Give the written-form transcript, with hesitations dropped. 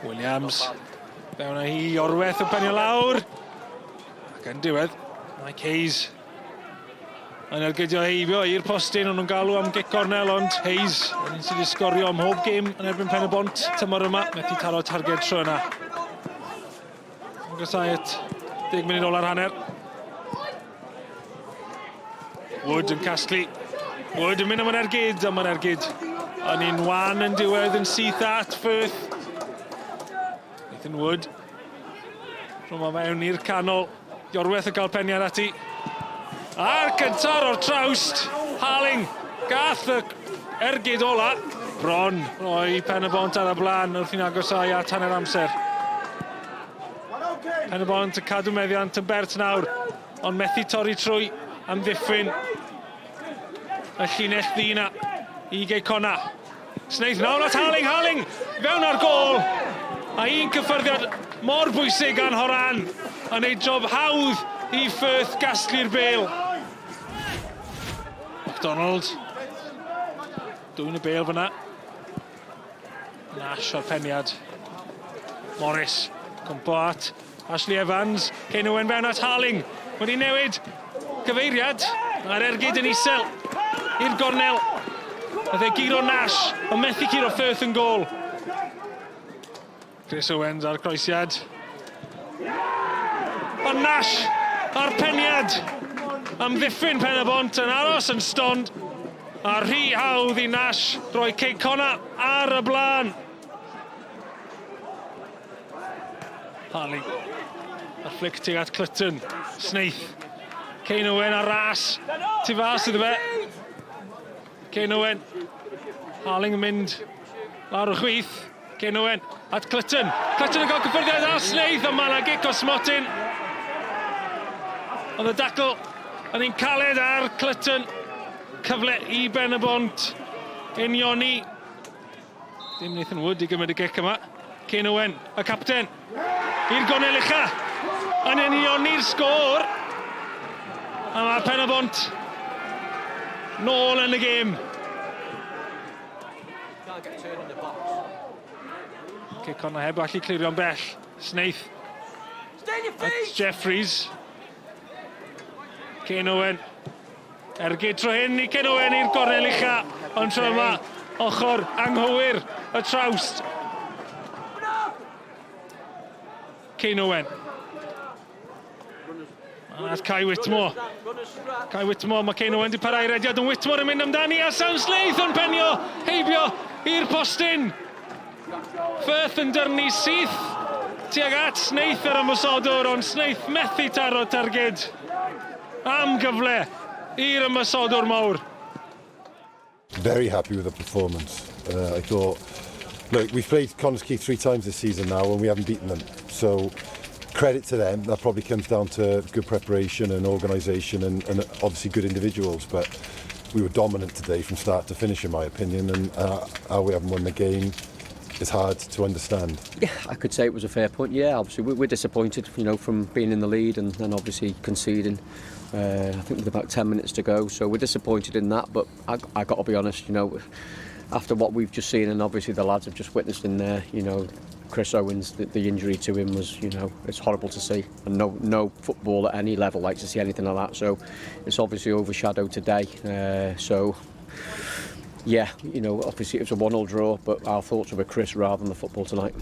Williams, fewn â hi, Iorweth yn penio lawr. Ac yn diwedd, mae Hayes yn ergydio heibio i'r postyn, ond nhw'n galw am gic gornel, ond Hayes yn un sydd wedi sgorio ym mhob gêm yn erbyn Pen y Bont tymor yma, methu taro targed tro yna. Agosau at 10 munud ola'r hanner. Wood yn casglu. Wood yn mynd am yr ergyd, am yr ergyd. Yn un wan yn diwedd yn syth at Firth. Nathan Wood. Rhwng mewn i'r canol. Iorwerth yn cael peniad ati. A'r cyntaf o'r trawst. Harling. Gath y ergyd ola. Bron roi Pen y Bont ar y blaen wrth i'n agosau at hanner amser. Pen y Bont yn cadw meddiant yn bert nawr, ond methu torri trwy amddiffyn y llinell ddu na i Gei Conna. Snaith nawr at Harling, Harling fewn ar gôl. A un cyffyrddiad mor bwysig gan Horan yn ei job hawdd i Firth gasglu'r bêl. McDonald. Dwyn y bêl fyna. Nash o'r peniad. Morris. Cwmpo at Ashley Evans. Kane Owen fewn at Harling. Wedi newid gyfeiriad. Mae'r ergyd yn isel i'r gornel. Nath e guro Nash, ond methu curo Firth yn gôl. Chris Owens a'r croesiad. Ond Nash a'r peniad. Amddiffyn Pen-y-bont yn aros yn stond. A rhy hawdd i Nash roi Cei Connah ar y blaen. Harley. A'r flick tuag at Clutton. Snaith. Kane Owen ar ras. Tu fas iddo fe. Kane Owen. Harling yn mynd lawr y chwith. Kane Owen at Clutton. Clutton yn cael cyffyrddiad â Snaith, ond mae yna gic o smotyn. Ond y dacl yn un caled ar Clutton. Cyfle i Ben y Bont unioni. Dim Nathan Wood i gymryd y gic yma. Kane Owen, y capten, i'r gornel ucha. Yn unioni'r sgôr. A mae Pen y Bont nôl yn y gêm. Cic ond heb allu clirio'n bell. Snaith. At Jeffries. Kane Owen. Ergyd tro hyn i Ken Owen i'r gornel ucha, ond tro yma ochr anghywir y trawst. Kane Owen. At Kai Whitmore. Kai Whitmore, mae Kane Owen di parhau rediad yn Whitmore yn mynd amdani a Sam Snaith yn penio heibio i'r postyn. Firth yn dyrnu syth tuag at Snaith yr ymosodwr, ond Snaith methu taro targed. Am gyfle i'r ymosodwr mawr. Very happy with the performance. I thought, look, we've played Connah's Quay three times this season now and we haven't beaten them. So credit to them. That probably comes down to good preparation and organisation and, and obviously good individuals. But we were dominant today from start to finish, in my opinion. And how we haven't won the game is hard to understand. Yeah, I could say it was a fair point. Yeah, obviously we're disappointed, you know, from being in the lead and, and obviously conceding. I think with about 10 minutes to go, so we're disappointed in that. But I, I got to be honest, you know, after what we've just seen and obviously the lads have just witnessed in there, you know, Chris Owens, the, the injury to him was, you know, it's horrible to see. And no, no football at any level likes to see anything like that. So it's obviously overshadowed today. So, yeah, you know, obviously it was a 1-0 draw, but our thoughts were with Chris rather than the football tonight.